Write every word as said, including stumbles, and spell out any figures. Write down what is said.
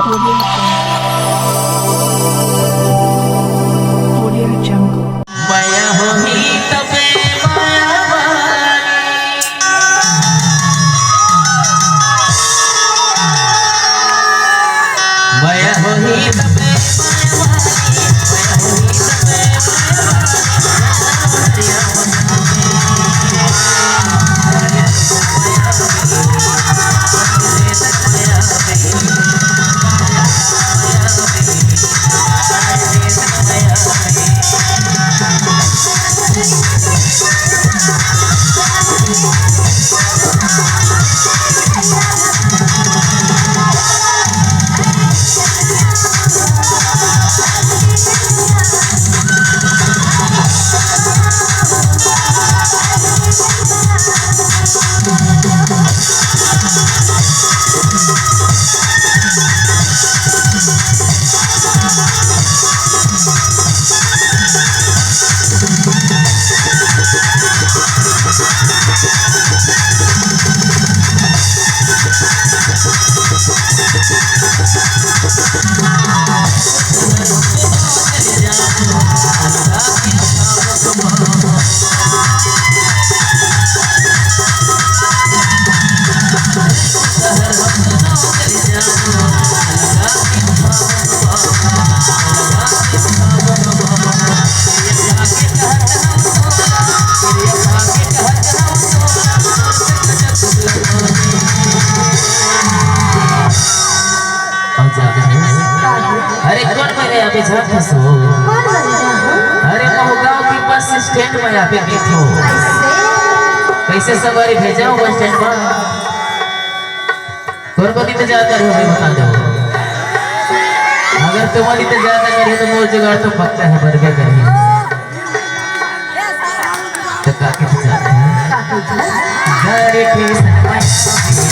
Audio Jungle. मया होही तबे मया वाली। मया होही तबे मया वाली। मया होही तबे मया वाली। अरे, कोन मेर आबे झांकथस हो? अरे, महू गांव के बस स्टैंड में आबे दिखथों। कइसे सवारी भेजंव बस स्टैंड में? कोन कोती इंतजार करहू, बता दो। अगर तुमन इंतजार नइ करहू, त मोर जुगाड़ तो पक्का हे, बनबे करही। त का के इंतजार हे? गाड़ी के समय